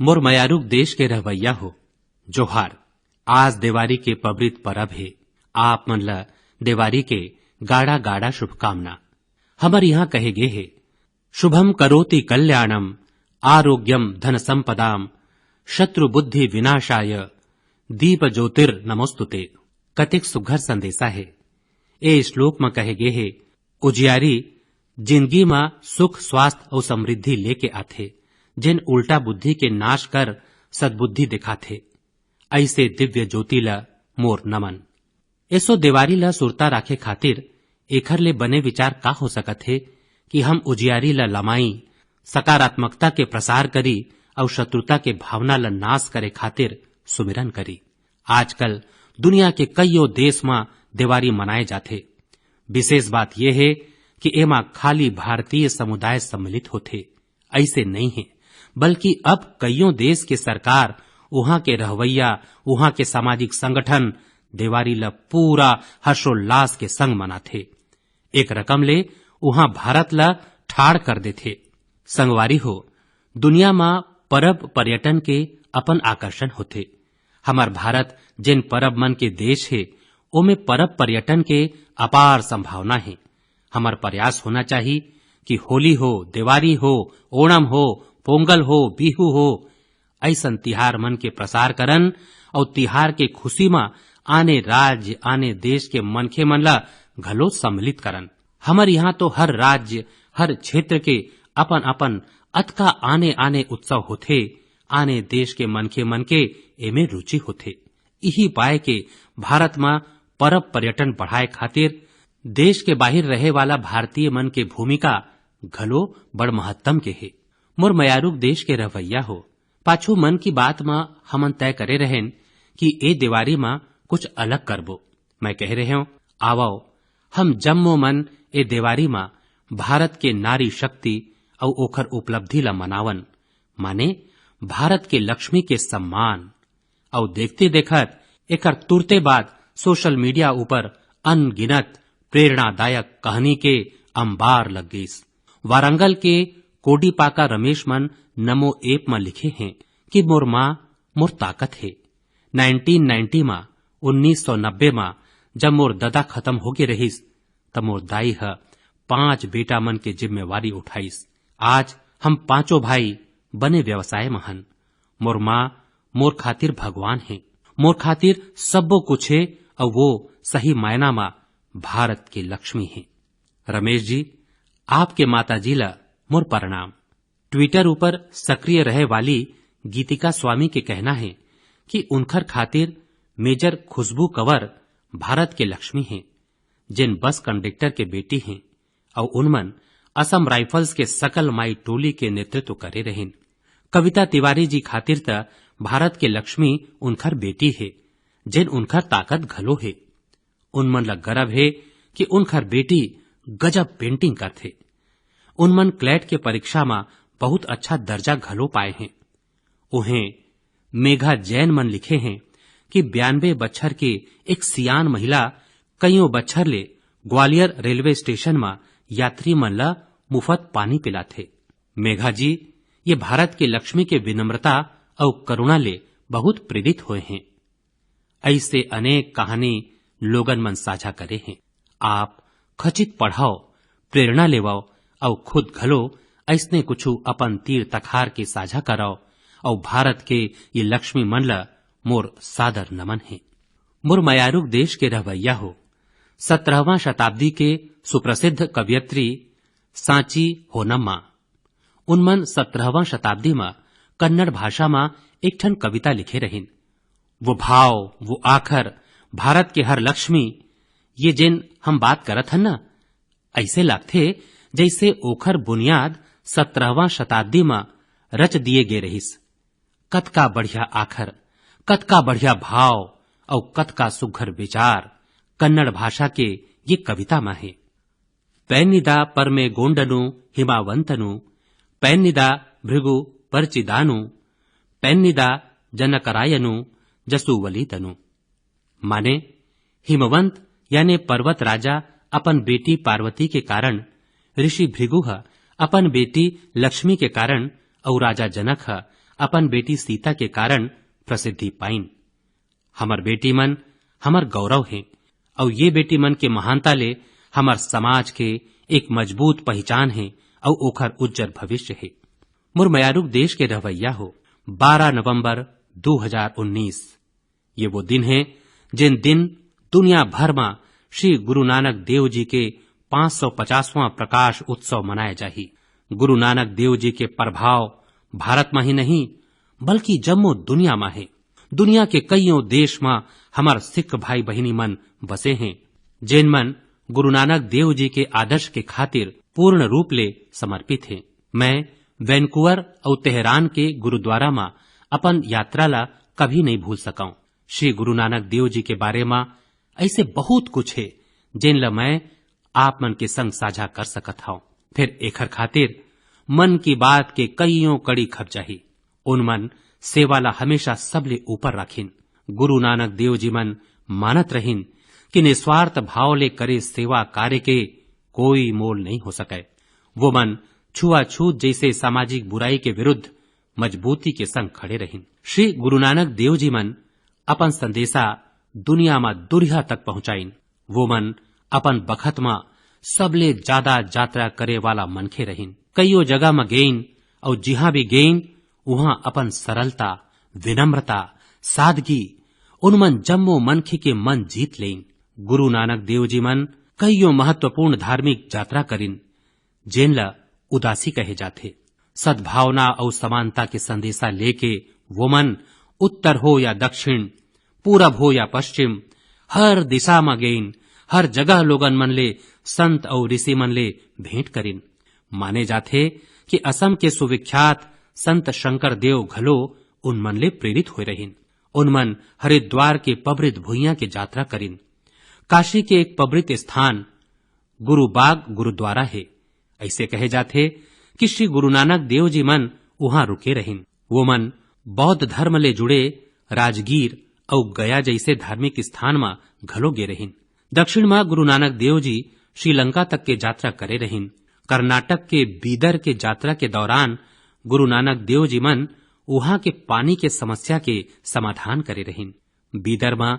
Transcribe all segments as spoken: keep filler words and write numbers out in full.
मोर मयारुक देश के रहवैया हो, जोहार। आज देवारी के पवित्र परब हे। आप मन ल देवारी के गाड़ा गाड़ा शुभकामना। हमर यहाँ कहे गे हे, शुभम करोति कल्याणम आरोग्यम धन संपदाम शत्रु बुद्धि विनाशाय दीप ज्योतिर नमोस्तुते। कतेक सुघर संदेशा हे। ए श्लोक म कहे गे हे, उजियारी जिंदगी म सुख, स्वास्थ्य अउ समृद्धि लेके आथे, जेन उल्टा बुद्धि के नाश कर सद्बुद्धि दिखाथे। अइसे दिव्य ज्योति ल मोर नमन। एसो देवारी ल सुरता राखे खातिर एखर ले बने विचार का हो सकत हे कि हम उजियारी ल लमाई, सकारात्मकता के प्रसार करी अउ शत्रुता के भावना ल नाश करे खातिर सुमिरन करी। आजकल दुनिया के कइयो देश म देवारी मनाए जाथे। विशेष बात ये हे कि एमा खाली भारतीय समुदाय सम्मिलित होथे, अइसे नइ हे, बल्कि अब कइयो देश के सरकार, उहाँ के रहवैया, उहाँ के सामाजिक संगठन देवारी ल पूरा हर्षोल्लास के संग मनाथे। एक रकम ले उहाँ भारत ल ठाड़ कर देथे। संगवारी हो, दुनिया म परब पर्यटन के अपन आकर्षण होथे। हमर भारत जेन परब मन के देश हे, ओमे परब पर्यटन के अपार संभावना हे। हमर प्रयास होना चाही कि होली हो, देवारी हो, ओणम हो, पोंगल हो, बिहू हो, अइसन तिहार मन के प्रसार करन अउ तिहार के खुशी म आने राज्य, आने देश के मनखे मन ल घलो सम्मिलित करन। हमर यहाँ तो हर राज्य, हर क्षेत्र के अपन-अपन अतका आने-आने उत्सव होथे, आने देश के मनखे मन के एमे रुचि होथे। इही पाय के भारत म परब पर्यटन बढ़ाए खातिर देश के बाहिर रहे वाला भारतीय मन के भूमिका घलो बड़ महत्तम के हे। मोर मयारुक देश के रहवैया हो, पाछू मन की बात म हमन तय करे रहेन कि ए देवारी म कुछ अलग करबो। मैं कहे रहेंव, आवव, हम जम्मो मन ए देवारी म भारत के नारी शक्ति अउ ओखर उपलब्धि ल मनावन, माने भारत के लक्ष्मी के सम्मान। अउ देखते देखत एकर तुरते बाद सोशल मीडिया ऊपर अनगिनत प्रेरणादायक कहानी के अंबार लग गइस। वारंगल के कोडीपाका रमेश मन नमो ऐप म लिखे हें कि मोर माँ मोर ताकत हे। नाइनटीन नाइंटी म, उन्नीस सौ नब्बे म, जब मोर ददा खत्म होगे रहिस, त मोर दाई ह पांच बेटा मन के जिम्मेवारी उठाइस। आज हम पांचों भाई बने व्यवसाय म हन। मोर माँ मोर खातिर भगवान हे, मोर खातिर सब्बो कुछ हे, अउ वो सही मायना म भारत के लक्ष्मी हे। रमेश जी, आपके माता जी ल मोर प्रणाम। ट्विटर ऊपर सक्रिय रहे वाली गीतिका स्वामी के कहना हे कि उनखर खातिर मेजर खुशबू कंवर भारत के लक्ष्मी हे, जेन बस कंडक्टर के बेटी हे, अउ उनमन असम राइफल्स के सकल माई टोली के नेतृत्व करे रहिन। कविता तिवारी जी खातिर त भारत के लक्ष्मी उनखर बेटी हे, जेन उनखर ताकत घलो हे। उनमन ल गरब हे कि उनखर बेटी गजब पेंटिंग करथे। उनमन क्लैट के परीक्षा म बहुत अच्छा दर्जा घलो पाए हें। उहें, मेघा जैन मन लिखे हें कि बयानबे बछर के एक सियान महिला कइयों बछर ले ग्वालियर रेलवे स्टेशन म यात्री मन ल मुफत पानी पिलाथे। मेघा जी, ये भारत के लक्ष्मी के विनम्रता अउ करुणा ले बहुत प्रेरित होए हें। अइसे अनेक कहानी लोगन मन साझा करे हें। आप खचित पढ़व, प्रेरणा लेवव अउ खुद घलो अइसने कुछु अपन तीर तखार के साझा करव अउ भारत के ये लक्ष्मी मन ल मोर सादर नमन हे। मोर मयारुक देश के रहवैया हो, सत्रहवां शताब्दी के सुप्रसिद्ध कवयित्री सांची होनम्मा, उनमन सत्रहवां शताब्दी म कन्नड़ भाषा म एक ठन कविता लिखे रहिन। वो भाव, वो आखर, भारत के हर लक्ष्मी, ये जेन हम बात करत हन न, अइसे लागथे जइसे ओखर बुनियाद सत्रहवां शताब्दी म रच दिए गे रहिस। कतका बढ़िया आखर, कतका बढ़िया भाव अउ कतका सुघर विचार कन्नड़ भाषा के ये कविता म हे। पैन्निदा परमे गोंडनु हिमावंतनु, पैन्निदा भृगु परचिदानु, पैन्निदा जनकरायनु जसुवलीतनु। माने, हिमवंत याने पर्वत राजा अपन बेटी पार्वती के कारण, ऋषि भृगु ह अपन बेटी लक्ष्मी के कारण अउ राजा जनक ह अपन बेटी सीता के कारण प्रसिद्धि पाइन। हमर बेटी मन हमर गौरव हे, अउ ये बेटी मन के महानता ले हमर समाज के एक मजबूत पहिचान हे अउ ओखर उज्जर भविष्य हे। मोर मयारुक देश के रहवैया हो, बारह नवंबर दो हज़ार उन्नीस, ये वो दिन हे, जेन दिन दुनिया भर म श्री गुरु नानक देव जी के पाँच सौ पचासवां प्रकाश उत्सव मनाए जाही। गुरु नानक देव जी के प्रभाव भारत म ही नहीं, बल्कि जम्मो दुनिया म हे। दुनिया के कइयों देश म हमर सिख भाई बहिनी मन बसे हें, जेन मन गुरु नानक देव जी के आदर्श के खातिर पूर्ण रूप ले समर्पित हें। मैं वैंकूवर अउ तेहरान के गुरुद्वारा म अपन यात्रा ला कभी नहीं भूल सकंव। श्री गुरु नानक देव जी के बारे म ऐसे बहुत कुछ हे, जेन ल मैं आप मन के संग साझा कर सकत हव। फिर एखर खातिर मन की बात के कइयों कड़ी खप जाही। उन मन सेवा ला हमेशा सबले ऊपर राखिन। गुरु नानक देव जी मन मानत रहिन कि निस्वार्थ भाव ले करे सेवा कार्य के कोई मोल नहीं हो सके। वो मन छुआछूत जैसे सामाजिक बुराई के विरुद्ध मजबूती के संग खड़े रहिन। श्री गुरु नानक देव जी मन अपन संदेशा दुनिया म दुरिहा तक पहुंचाइन। वो मन अपन बखत म सबले ज्यादा यात्रा करे वाला मनखे रहिन। कइयो जगह म गेइन अउ जिहां भी गेइन, उहां अपन सरलता, विनम्रता, सादगी, उन मन जम्मो मनखे के मन जीत लेइन। गुरु नानक देव जी मन कइयो महत्वपूर्ण धार्मिक यात्रा करिन, जेन ल उदासी कहे जाथे। सद्भावना अउ समानता के संदेशा लेके वो मन उत्तर हो या दक्षिण, पूरब हो या पश्चिम, हर दिशा म गेइन, हर जगह लोगन मन ले, संत अउ ऋषि मन ले भेंट करिन। माने जाथे कि असम के सुविख्यात संत शंकर देव घलो उन मन ले प्रेरित होए रहिन। उन मन हरिद्वार के पवित्र भुइयां के यात्रा करिन। काशी के एक पवित्र स्थान गुरु बाग गुरुद्वारा हे। ऐसे कहे जाथे कि श्री गुरु नानक देव जी मन उहां रुके रहिन। वो मन बौद्ध धर्म ले जुड़े राजगीर अउ गया जैसे धार्मिक स्थान म घलो गे रहिन। दक्षिण म गुरु नानक देव जी श्रीलंका तक के यात्रा करे रहिन। कर्नाटक के बीदर के यात्रा के दौरान गुरु नानक देव जी मन उहां के पानी के समस्या के समाधान करे रहिन। बीदर म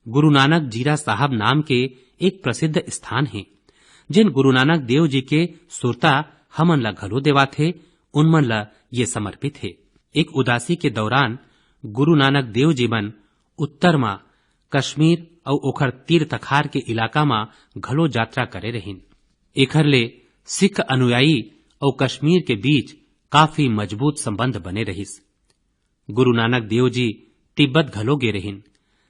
गुरु नानक जीरा साहब नाम के एक प्रसिद्ध स्थान हे, जेन गुरु नानक देव जी के सुरता हमन ला घलो देवाथे, उन मन ला ये समर्पित हे। एक उदासी के दौरान गुरु नानक देव जी मन उत्तर म कश्मीर अउ ओखर तीर तखार के इलाका म घलो यात्रा करे रहिन। एखर ले सिख अनुयायी अउ कश्मीर के बीच काफी मजबूत संबंध बने रहिस। गुरु नानक देव जी तिब्बत घलो गे रहिन,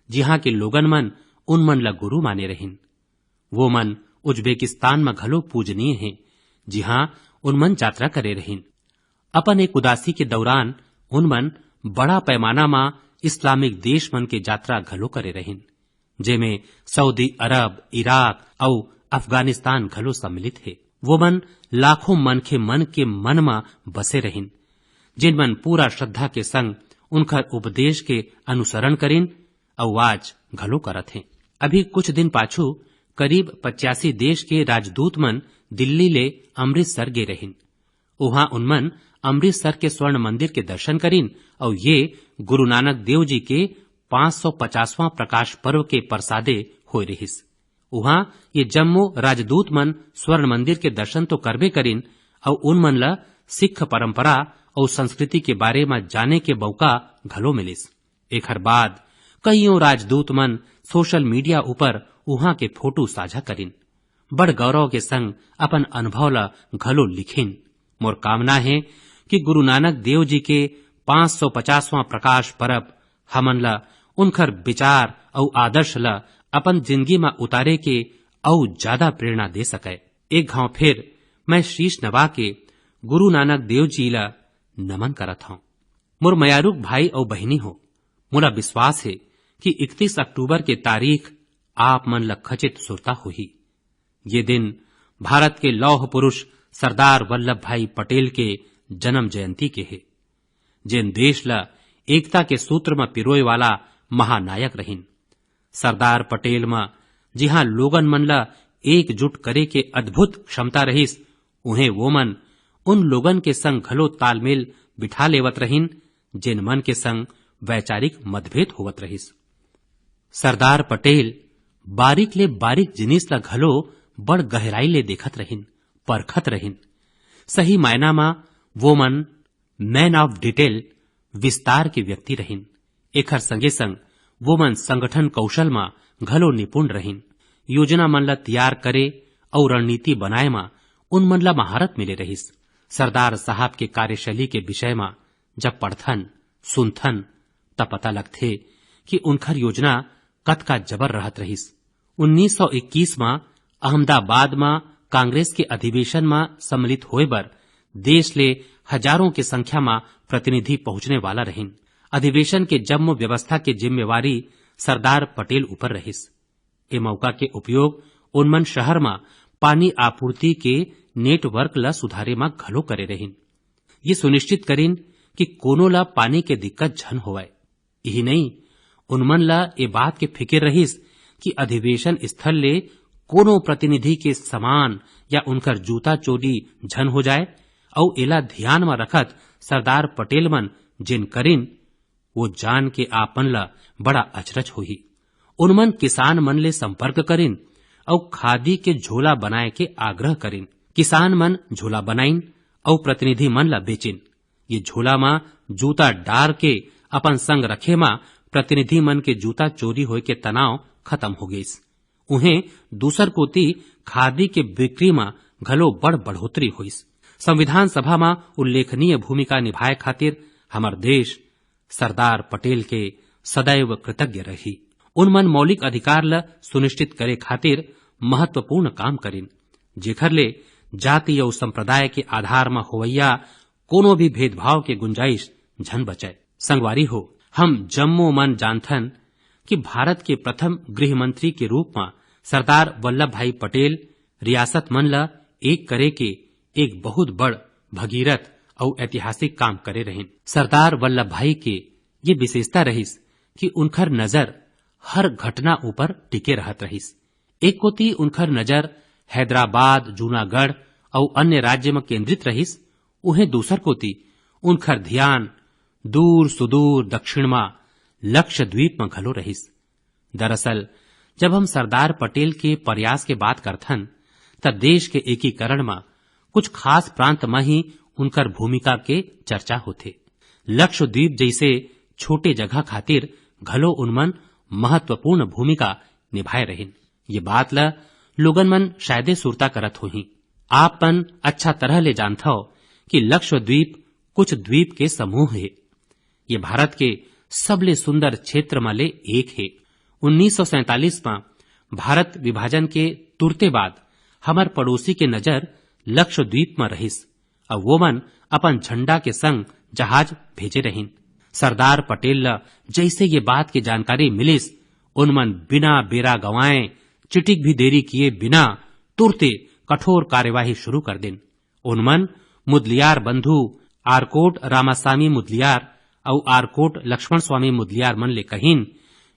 जिहां के लोगन मन उन मन ला गुरु माने रहिन। वो मन उज्बेकिस्तान म घलो पूजनीय हें, जिहां उन मन यात्रा करे रहिन। अपन एक उदासी के दौरान उन मन बड़ा पैमाना म इस्लामिक देश मन के यात्रा घलो करे रहिन, जेमे सऊदी अरब, इराक अउ अफगानिस्तान घलो सम्मिलित हे। वो मन लाखों मनखे मन के मन म बसे रहिन, जिन मन पूरा श्रद्धा के संग उनकर उपदेश के अनुसरण करिन अउ आज घलो करत हें। अभी कुछ दिन पाछू करीब पचासी देश के राजदूत मन दिल्ली ले अमृतसर गे रहिन। उहां उनमन अमृतसर के स्वर्ण मंदिर के दर्शन करिन अउ ये गुरु नानक देव जी के पाँच सौ पचासवां प्रकाश पर्व के परसादे होए रिहिस। उहां ये जम्मो राजदूत मन स्वर्ण मंदिर के दर्शन तो करबे करिन अउ उन मन ल सिख परंपरा अउ संस्कृति के बारे म जाने के मौका घलो मिलिस। एखर बाद कइयों राजदूत मन सोशल मीडिया ऊपर उहां के फोटो साझा करिन। बड़ गौरव के संग अपन अनुभव ल घलो लिखिन। मोर कामना हे कि गुरु नानक देव जी के पाँच सौ पचासवां प्रकाश परब हमन ल उनखर विचार अउ आदर्श ल अपन जिंदगी म उतारे के अउ ज्यादा प्रेरणा दे सकय। एक घांव फिर मैं शीश नवा के गुरु नानक देव जी ल नमन करत हंव। मोर मयारुक भाई अउ बहिनी हो, मोला विश्वास हे कि इकतीस अक्टूबर के तारीख आप मन ल खचित सुरता होही। ये दिन भारत के लौह पुरुष सरदार वल्लभ भाई पटेल के जन्म जयंती के हे, जेन देश ल एकता के सूत्र म पिरोए वाला महानायक रहिन। सरदार पटेल म जिहां लोगन मन ल एकजुट करे के अद्भुत क्षमता रहिस, उहें वो मन उन लोगन के संग घलो तालमेल बिठा लेवत रहिन, जेन मन के संग वैचारिक मतभेद होवत रहिस। सरदार पटेल बारीक ले बारीक जिनिस ला घलो बड़ गहराई ले देखत रहिन, परखत रहिन। सही मायना म वो मन man of detail, विस्तार के व्यक्ति रहिन। एखर संगे संग वो मन संगठन कौशल म घलो निपुण रहिन। योजना मन ला तैयार करे अउ रणनीति बनाए म उन मन ला महारत मिले रहिस। सरदार साहब के कार्यशैली के विषय म जब पढ़थन, सुनथन, त पता लगथे कि उनखर योजना कतका जबर रहत रहिस। उन्नीस सौ इक्कीस म अहमदाबाद म कांग्रेस के अधिवेशन म सम्मिलित होए बर देश ले हजारों के संख्या म प्रतिनिधि पहुंचने वाला रहिन। अधिवेशन के जम्मो व्यवस्था के जिम्मेवारी सरदार पटेल ऊपर रहिस। ए मौका के उपयोग उन मन शहर म पानी आपूर्ति के नेटवर्क ल सुधारे म घलो करे रहिन। ये सुनिश्चित करिन कि कोनो ल पानी के दिक्कत झन होवय। यही नहीं, उन मन ल ए बात के फिकिर रहिस कि अधिवेशन स्थल ले कोनो प्रतिनिधि के सामान या उनकर जूता चोरी झन हो जाए। अउ एला ध्यान म रखत सरदार पटेल मन जेन करिन, वो जान के आपन ल बड़ा अचरज होही। उनमन किसान मन ले संपर्क करिन अउ खादी के झोला बनाए के आग्रह करिन। किसान मन झोला बनाइन अउ प्रतिनिधि मन ल बेचिन। ये झोला म जूता डार के अपन संग रखे म प्रतिनिधि मन के जूता चोरी होए के तनाव खत्म हो गइस। उहें, दूसर कोति खादी के बिक्री म घलो बड़ बढ़ोतरी होइस। संविधान सभा म उल्लेखनीय भूमिका निभाए खातिर हमर देश सरदार पटेल के सदैव कृतज्ञ रही। उन मन मौलिक अधिकार ल सुनिश्चित करे खातिर महत्वपूर्ण काम करिन, जेखर ले जाति अउ संप्रदाय के आधार म होवइया कोनो भी भेदभाव के गुंजाइश झन बचय। संगवारी हो, हम जम्मो मन जानथन कि भारत के प्रथम गृह मंत्री के रूप म सरदार वल्लभ भाई पटेल रियासत मन ल एक करे के एक बहुत बड़ भगीरथ अउ ऐतिहासिक काम करे रहिन। सरदार वल्लभ भाई के ये विशेषता रहिस कि उनखर नजर हर घटना ऊपर टिके रहत रहिस। एक कोति उनखर नजर हैदराबाद, जूनागढ़ अउ अन्य राज्य म केंद्रित रहिस, उहें दूसर कोति उनखर ध्यान दूर सुदूर दक्षिण म लक्षद्वीप म घलो रहिस। दरअसल, जब हम सरदार पटेल के प्रयास के बात करथन, त देश के एकीकरण म कुछ खास प्रांत म ही उनकर भूमिका के चर्चा होथे। लक्षद्वीप जइसे छोटे जगह खातिर घलो उनमन महत्वपूर्ण भूमिका निभाए रहिन। ये बात ल लोगन मन शायदे सुरता करत होही। आप मन अच्छा तरह ले जानथव कि लक्षद्वीप कुछ द्वीप के समूह हे। ये भारत के सबले सुंदर क्षेत्र म ले एक हे। उन्नीस सौ सैंतालीस म भारत विभाजन के तुरते बाद हमर पड़ोसी के नजर लक्षद्वीप म रहिस। अउ वो मन अपन झंडा के संग जहाज भेजे रहिन। सरदार पटेल ल जइसे ये बात के जानकारी मिलिस, उन मन बिना बेरा गंवाए, चिटिक भी देरी किए बिना तुरते कठोर कार्यवाही शुरू कर दिन। उन मन मुदलियार बंधु आरकोट रामासामी मुदलियार अउ आरकोट लक्ष्मण स्वामी मुदलियार मन ले कहिन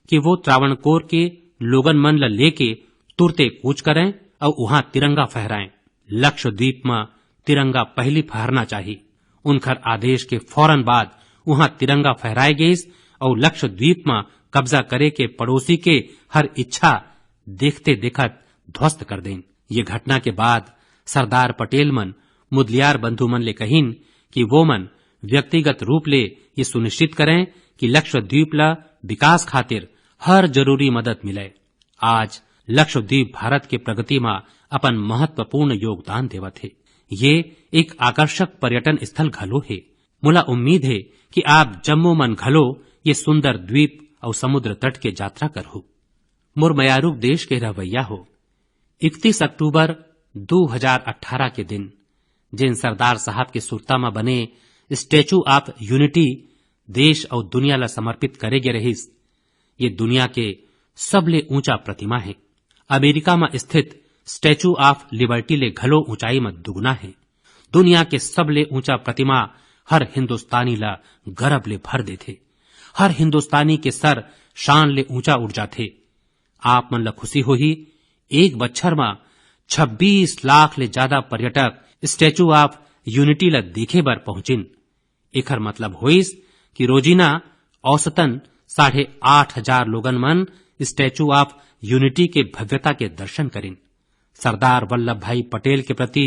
कि वो त्रावणकोर के लोगन मन ल लेके तुरते कूच करें अउ उहां तिरंगा फहराएं। लक्षद्वीप म तिरंगा पहली फहरना चाही। उनखर आदेश के फौरन बाद उहां तिरंगा फहराए गइस अउ लक्षद्वीप म कब्जा करे के पड़ोसी के हर इच्छा देखते देखत ध्वस्त कर देन। ये घटना के बाद सरदार पटेल मन मुदलियार बंधु मन ले कहिन कि वो मन व्यक्तिगत रूप ले ये सुनिश्चित करें कि लक्षद्वीप ला विकास खातिर हर जरूरी मदद मिले। आज लक्षद्वीप भारत के प्रगति म अपन महत्वपूर्ण योगदान देवत हे। ये एक आकर्षक पर्यटन स्थल घलो हे। मोला उम्मीद हे कि आप जम्मो मन घलो ये सुंदर द्वीप अउ समुद्र तट के यात्रा करहु। मोर मयारू देश के रहवैया हो, इकतीस अक्टूबर दो हज़ार अठारह के दिन जेन सरदार साहब के सुरता म बने Statue of Unity देश अउ दुनिया ला समर्पित करे गे रहिस, ये दुनिया के सबले ऊंचा प्रतिमा हे। अमेरिका म स्थित Statue of Liberty ले घलो ऊंचाई म दुगुना हे। दुनिया के सबले ऊंचा प्रतिमा हर हिंदुस्तानी ला गरब ले भर देथे। हर हिंदुस्तानी के सर शान ले ऊंचा उठ जाथे। आप मन ल खुशी होही, एक बच्छर म छब्बीस लाख ले जादा पर्यटक Statue of Unity ल देखे बर पहुंचिन। एखर मतलब होइस कि रोजीना औसतन साढ़े आठ हजार लोगन मन स्टैचू ऑफ यूनिटी के भव्यता के दर्शन करिन। सरदार वल्लभ भाई पटेल के प्रति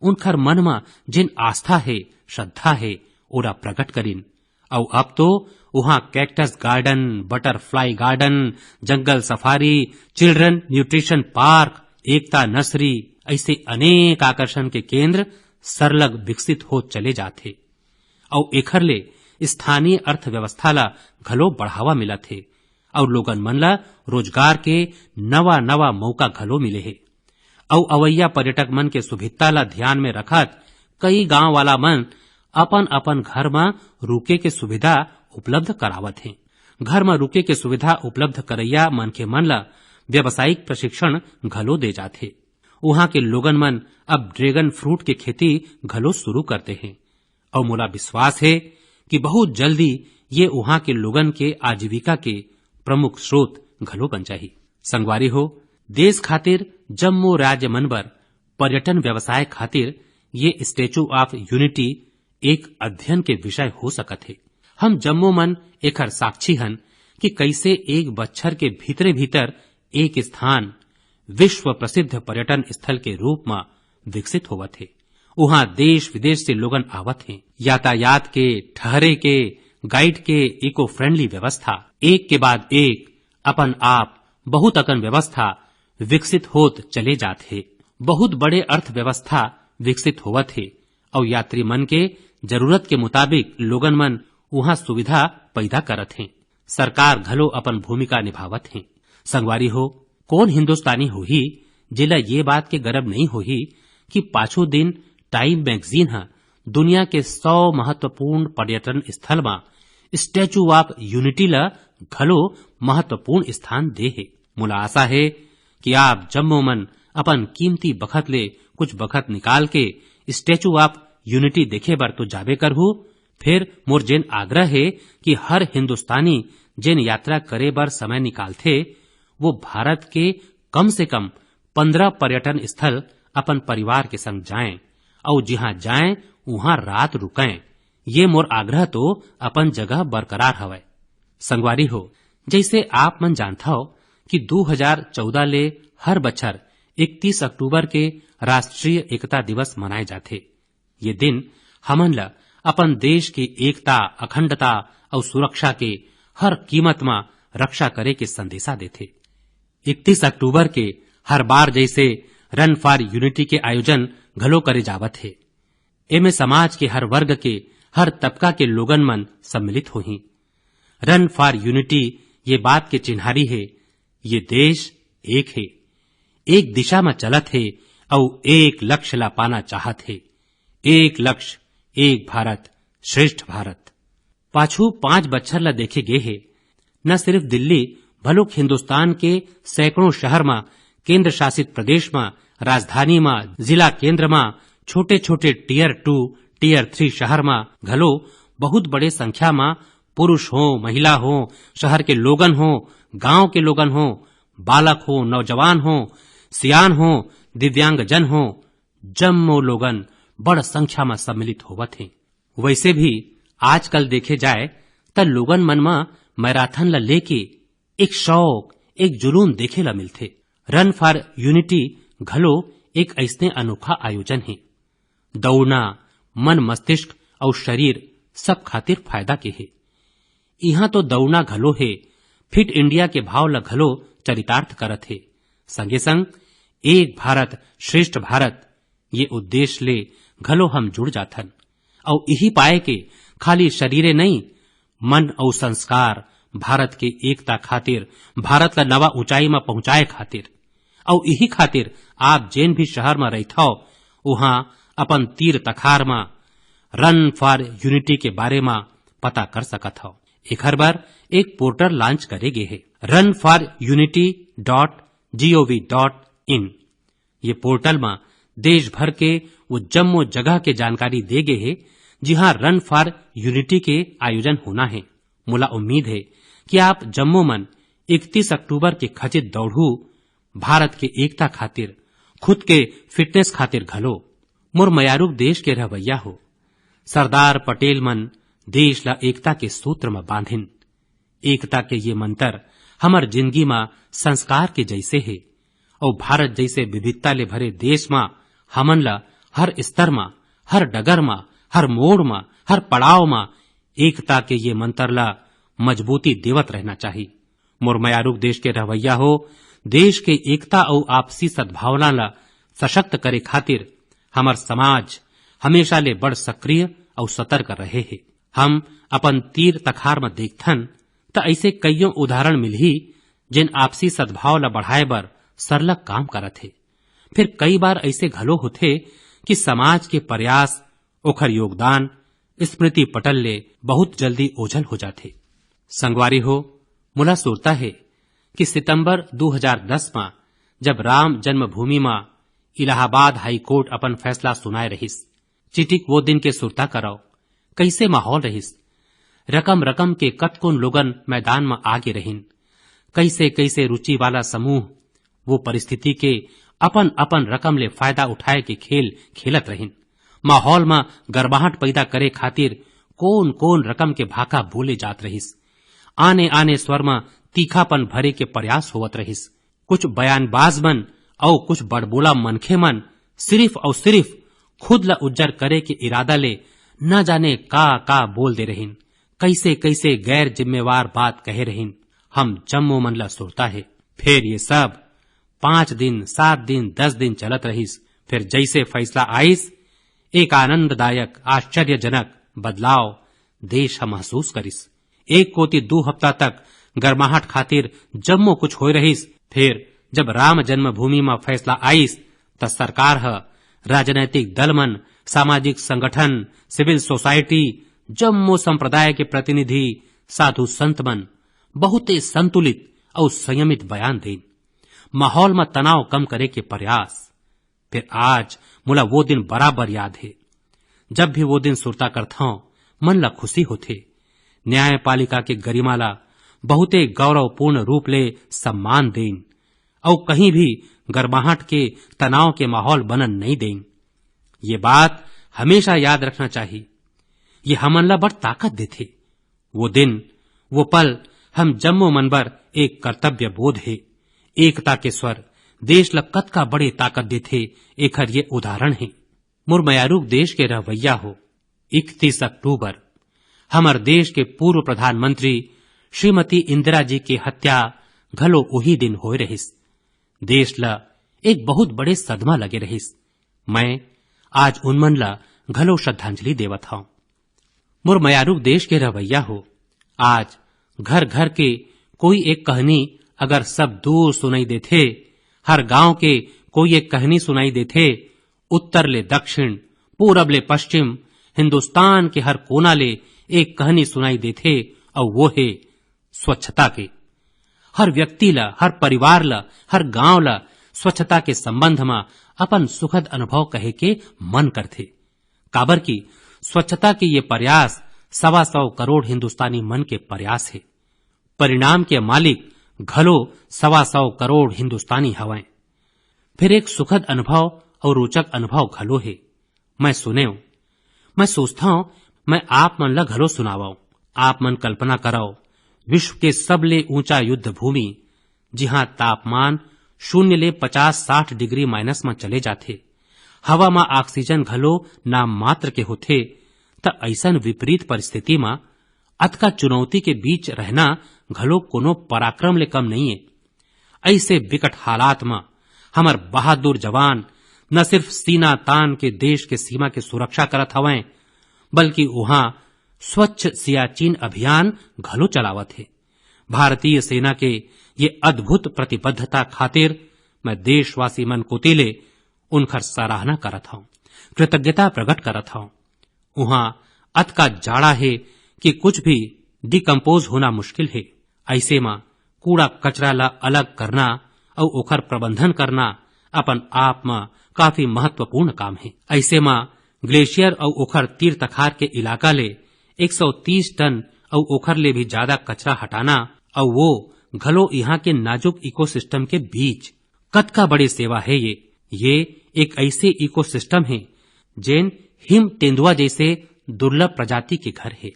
उनखर मन म जेन आस्था हे, श्रद्धा हे, ओला प्रकट करिन। अउ अब तो उहाँ कैक्टस गार्डन, बटरफ्लाई गार्डन, जंगल सफारी, चिल्ड्रन न्यूट्रिशन पार्क, एकता नर्सरी, ऐसे अनेक आकर्षण के केंद्र सरलग विकसित होत चले जात हे। अउ एखर ले स्थानीय अर्थव्यवस्था ला घलो बढ़ावा मिलत हे अउ लोगन मन ला रोजगार के नवा-नवा मौका घलो मिले हे। अउ अवइया पर्यटक मन के सुभिता ला ध्यान में रखत कई गांव वाला मन अपन-अपन घर म रुके के सुविधा उपलब्ध करावत हे। घर म रुके के सुविधा उपलब्ध करइया मनखे मन ला व्यावसायिक प्रशिक्षण घलो दे जात हे। उहाँ के लोगन मन अब ड्रैगन फ्रूट के खेती घलो शुरू करते हे। अउ मोला विश्वास हे कि बहुत जल्दी ये उहाँ के लोगन के आजीविका के प्रमुख स्रोत घलो बन जाही। संगवारी हो, देश खातिर जम्मो राज्य मन बर पर्यटन व्यवसाय खातिर ये स्टैचू ऑफ यूनिटी एक अध्ययन के विषय हो सकत हे। हम जम्मो मन एखर साक्षी हन कि कैसे एक बच्छर के भीतरे भीतर एक स्थान विश्व प्रसिद्ध पर्यटन स्थल के रूप म विकसित होवत हे। उहाँ देश विदेश से लोगन आवत हे। यातायात के, ठहरे के, गाइड के इको फ्रेंडली व्यवस्था, एक के बाद एक अपन आप बहुत अकन व्यवस्था विकसित होत चले जात हे। बहुत बड़े अर्थव्यवस्था विकसित होवत हे अउ यात्री मन के जरूरत के मुताबिक लोगन मन उहाँ सुविधा पैदा करत हे। सरकार घलो अपन भूमिका निभावत हे। संगवारी हो, कोन हिंदुस्तानी होही जेला ये बात के गर्व नइ होही कि पाछू दिन टाइम मैगजीन ह दुनिया के सौ महत्वपूर्ण पर्यटन स्थल म स्टैचू ऑफ यूनिटी ल घलो महत्वपूर्ण स्थान दे हे। मोला आशा हे कि आप जम्मो मन अपन कीमती बखत ले कुछ बखत निकाल के स्टैचू ऑफ यूनिटी देखे बर तो जाबे करहू, फेर मोर जेन आग्रह हे कि हर हिंदुस्तानी जेन यात्रा करे बर समय निकालथे, वो भारत के कम से कम पन्द्रह पर्यटन स्थल अपन परिवार के संग जाएं, अउ जिहां जाएं, उहां रात रुकें। ये मोर आग्रह तो अपन जगह बरकरार हवय। संगवारी हो, जैसे आप मन जानथव कि दो हज़ार चौदह ले हर बछर इकतीस अक्टूबर के राष्ट्रीय एकता दिवस मनाए जाथे। ये दिन हमन ल अपन देश के एकता, अखंडता अउ सुरक्षा के हर कीमत म रक्षा करे के संदेशा देथे। इकतीस अक्टूबर के हर बार जैसे रन फॉर यूनिटी के आयोजन घलो करे जावत हे। एमे समाज के हर वर्ग के, हर तबका के लोगन मन सम्मिलित होही। रन फॉर यूनिटी ये बात के चिन्हारी हे, ये देश एक हे, एक दिशा म चलत हे अउ एक लक्ष्य ला पाना चाहत हे। एक लक्ष्य, एक भारत, श्रेष्ठ भारत। पाछू पांच बछर ला देखे गे हे, न सिर्फ दिल्ली, भलुक हिंदुस्तान के सैकड़ों शहर म, केंद्र शासित प्रदेश म, राजधानी म, जिला केंद्र म, छोटे-छोटे टियर टू, टियर थ्री शहर म घलो बहुत बड़े संख्या म पुरुष हो, महिला हो, शहर के लोगन हो, गांव के लोगन हो, बालक हो, नौजवान हो, सियान हो, दिव्यांगजन हो, जम्मो लोगन बड़ संख्या म सम्मिलित होवत हे। वैसे भी आजकल देखे जाए त लोगन मन म मैराथन ल लेके एक शौक, एक जुनून देखे ल मिलथे। रन फॉर यूनिटी घलो एक अइसने अनोखा आयोजन हे। दौड़ना मन, मस्तिष्क अउ शरीर सब खातिर फायदा के हे। इहां तो दौड़ना घलो हे, फिट इंडिया के भाव ल घलो चरितार्थ करत हे। संगे संग एक भारत श्रेष्ठ भारत ये उद्देश्य ले घलो हम जुड़ जाथन। अउ इही पाए के खाली शरीरे नहीं, मन अउ संस्कार भारत के एकता खातिर, भारत ला नवा ऊंचाई म पहुंचाए खातिर, अउ इही खातिर आप जेन भी शहर म रहिथव, उहां अपन तीर तखार म रन फॉर यूनिटी के बारे म पता कर सकत हव। एखर बर एक पोर्टल लॉन्च करे गे हे, run for unity dot G O V dot in. ये पोर्टल म देश भर के वो जम्मो जगह के जानकारी दे गे हे, जिहां रन फॉर यूनिटी के आयोजन होना हे। मोला उम्मीद हे कि आप जम्मो मन इकतीस अक्टूबर के खचित दौड़हू, भारत के एकता खातिर, खुद के फिटनेस खातिर घलो। मोर मयारू देश के रहवैया हो, सरदार पटेल मन देश ला एकता के सूत्र म बांधिन। एकता के ये मंत्र हमर जिंदगी म संस्कार के जैसे हे। अउ भारत जैसे विविधता ले भरे देश म हमन ला हर स्तर म, हर डगर म, हर मोड़ म, हर पड़ाव म एकता के ये मंत्र ला मजबूती देवत रहना चाही। मोर मयारुक देश के रहवैया हो, देश के एकता अउ आपसी सद्भावना ला सशक्त करे खातिर हमर समाज हमेशा ले बड़ सक्रिय अउ सतर्क रहे हे। हम अपन तीर तखार म देखथन, त अइसे कइयों उदाहरण मिलही, जेन आपसी सद्भाव ला बढ़ाए बर सरलग काम करत हे। फिर कई बार अइसे घलो होथे कि समाज के प्रयास, ओखर योगदान स्मृति पटल ले बहुत जल्दी ओझल हो जाथे। संगवारी हो, मोला सुरता हे कि सितंबर दू हजार दस म, जब राम जन्मभूमि म इलाहाबाद हाई कोर्ट अपन फैसला सुनाए रहिस, चिटिक वो दिन के सुरता करव, कइसे माहौल रहिस। रकम रकम के कतकोन लोगन मैदान म आगे रहिन। कइसे कइसे रुचि वाला समूह वो परिस्थिति के अपन अपन रकम ले फायदा उठाए के खेल खेलत रहिन। माहौल म गर्माहट पैदा करे खातिर कोन कोन रकम के भाखा बोले जात रहिस। आने आने स्वर म तीखापन भरे के प्रयास होवत रहिस। कुछ बयानबाज मन अउ कुछ बड़बोला मनखे मन सिरिफ अउ सिरिफ खुद ला उज्जर करे के इरादा ले न जाने का का बोल दे रहिन, कइसे कइसे गैर जिम्मेवार बात कहे रहिन। हम जम्मो मन ला सुरता हे। फेर ये सब पांच दिन, सात दिन, दस दिन चलत रहिस। फेर जइसे फैसला आइस, एक आनंददायक, आश्चर्यजनक बदलाव देश ह महसूस करिस। एक कोति दू हफ्ता तक गरमाहट खातिर जम्मो कुछ होए रहिस। फेर जब राम जन्मभूमि म फैसला आइस, त सरकार ह, राजनैतिक दल मन, सामाजिक संगठन, सिविल सोसाइटी, जम्मो संप्रदाय के प्रतिनिधि, साधु संत मन बहुते संतुलित अउ संयमित बयान देन। माहौल म तनाव कम करे के प्रयास। फिर आज मोला वो दिन बराबर याद हे। जब भी वो दिन सुरता करथंव, मन ला खुशी होथे। न्यायपालिका के गरिमा ला बहुते गौरवपूर्ण रूप ले सम्मान देन, अउ कहीं भी गरमाहट के, तनाव के माहौल बनन नइ देन। ये बात हमेशा याद रखना चाही। ये हमन ला बड़ ताकत देथे। वो दिन, वो पल हम जम्मो मन बर एक कर्तव्य बोध हे। एकता के स्वर देश ल कतका बड़े ताकत देथे, एखर ये उदाहरण हे। मोर मयारूक देश के रहवैया हो, इकतीस अक्टूबर हमर देश के पूर्व प्रधानमंत्री श्रीमती इंदिरा जी के हत्या घलो उही दिन होए रहिस। देश ल एक बहुत बड़े सदमा लगे रहिस। मैं आज उनमन ल घलो श्रद्धांजलि देवत हंव। मोर मयारूक देश के रहवैया हो, आज घर घर के कोई एक कहनी अगर सब दूर सुनाई देथे, हर गांव के कोई एक कहनी सुनाई देथे, उत्तर ले दक्षिण, पूरब ले पश्चिम, हिंदुस्तान के हर कोना ले एक कहनी सुनाई देथे, अउ वो हे स्वच्छता के। हर व्यक्ति ला, हर परिवार ला, हर गांव ला स्वच्छता के संबंध म अपन सुखद अनुभव कहे के मन करथे। काबर कि स्वच्छता के ये प्रयास सवा सौ करोड़ हिंदुस्तानी मन के प्रयास हे। परिणाम के मालिक घलो सवा सौ करोड़ हिंदुस्तानी हवंय। फिर एक सुखद अनुभव अउ रोचक अनुभव घलो हे। मैं सुनेव, मैं सोचथंव, मैं आप मन ला घलो सुनावव। आप मन कल्पना करव, विश्व के सबले ऊंचा युद्ध भूमि, जिहां तापमान शून्य ले पचास साठ डिग्री माइनस म चले जाथे, हवा म ऑक्सीजन घलो नाम मात्र के होथे, त अइसन विपरीत परिस्थिति म अतका चुनौती के बीच रहना घलो कोनो पराक्रम ले कम नइये। अइसे विकट हालात म हमर बहादुर जवान न सिर्फ सीना तान के देश के सीमा के सुरक्षा करत हवंय, बल्कि उहां स्वच्छ सियाचिन अभियान घलो चलावत हे। भारतीय सेना के ये अद्भुत प्रतिबद्धता खातिर मैं देशवासी मन कोति ले उनखर सराहना करत हंव, कृतज्ञता प्रकट करत हंव। उहां अतका जाड़ा हे कि कुछ भी डिकम्पोज होना मुश्किल हे। अइसे म कूड़ा कचरा ला अलग करना अउ ओखर प्रबंधन करना अपन आप म काफी महत्वपूर्ण काम हे। अइसे म ग्लेशियर अउ ओखर तीर तखार के इलाका ले एक सौ तीस टन अउ ओखर ले भी जादा कचरा हटाना अउ वो घलो इहां के नाजुक इकोसिस्टम के बीच कतका बड़े सेवा हे ये। ये एक अइसे इकोसिस्टम हे जेन हिम तेंदुआ जइसे दुर्लभ प्रजाति के घर हे।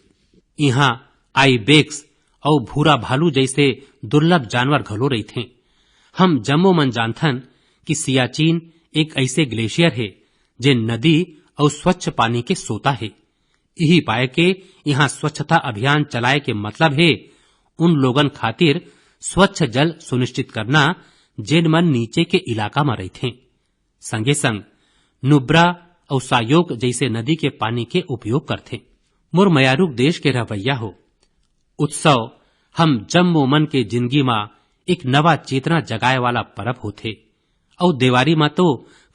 इहां आइबेक्स अउ भूरा भालू जइसे दुर्लभ जानवर घलो रहिथें। हम जम्मो मन जानथन कि सियाचिन एक अइसे ग्लेशियर हे, जे नदी अउ स्वच्छ पानी के सोता हे। इही पाय के इहां स्वच्छता अभियान चलाए के मतलब हे उन लोगन खातिर स्वच्छ जल सुनिश्चित करना, जेन मन नीचे के इलाका म रहिथें। संगे संग नुब्रा अउ सायोक जइसे नदी के पानी के उपयोग करथें। मोर मयारुक देश के रहवैया हो, उत्सव हम जम्मो मन के जिंदगी म एक नवा चेतना जगाए वाला परब होथे। अउ देवारी म तो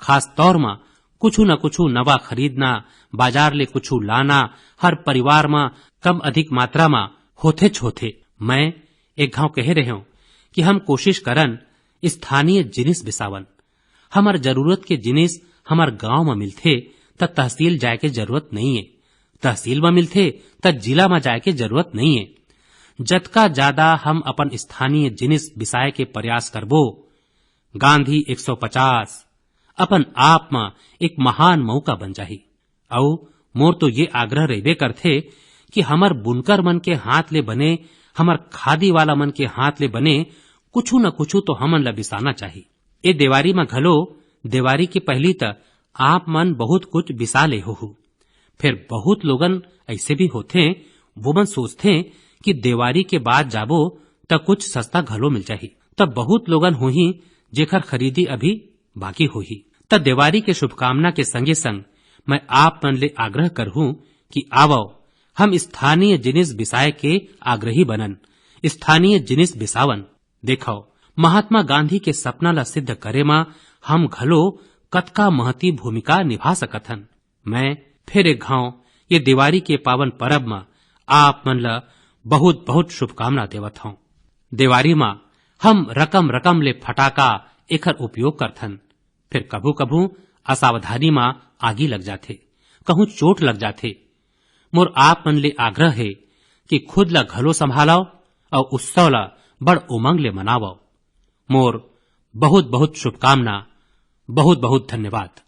खास तौर म कुछु न कुछु नवा खरीदना, बाजार ले कुछु लाना, हर परिवार म कम अधिक मात्रा म होथेच होथे। मैं एक घांव कहे रहेंव कि हम कोशिश करन स्थानीय जिनिस बिसावन। हमर जरूरत के जिनिस हमर गांव म मिलथे, त तहसील जाए के जरूरत नइये। तहसील म मिलथे, त जिला म जाए के जरूरत नइये। जतका ज्यादा हम अपन स्थानीय जिनिस बिसाए के प्रयास करबो, गांधी एक सौ पचास अपन आप म एक महान मौका बन जाही। अउ मोर तो ये आग्रह रहिबे करथे कि हमर बुनकर मन के हाथ ले बने, हमर खादी वाला मन के हाथ ले बने कुछु न कुछु तो हमन ल बिसाना चाही। ए देवारी म घलो, देवारी के पहिली त आप मन बहुत कुछ बिसा ले होहू। फेर बहुत लोगन अइसे भी होथे, वो मन सोचथे कि देवारी के बाद जाबो त कुछ सस्ता घलो मिल जाही। त बहुत लोगन होही जेखर खरीदी अभी बाकी होही। त देवारी के शुभकामना के संगे संग मैं आप मन ले आग्रह करहूं कि आवव, हम स्थानीय जिनिस बिसाए के आग्रही बनन, स्थानीय जिनिस बिसावन। देखव, महात्मा गांधी के सपना ला सिद्ध करे म हम घलो कतका महती भूमिका निभा सकत हन। मैं फेर एक घांव ये देवारी के पावन परब म आप मन ला बहुत बहुत शुभकामना देवत हंव। देवारी म हम रकम रकम ले फटाका एखर उपयोग करथन, फेर कभू कभू असावधानी म आगी लग जाथे, कहूं चोट लग जाथे। मोर आप मन ले आग्रह हे कि खुद ला घलो संभालव अउ उत्सव ला बड़ उमंग ले मनावव। मोर बहुत बहुत शुभकामना, बहुत बहुत धन्यवाद।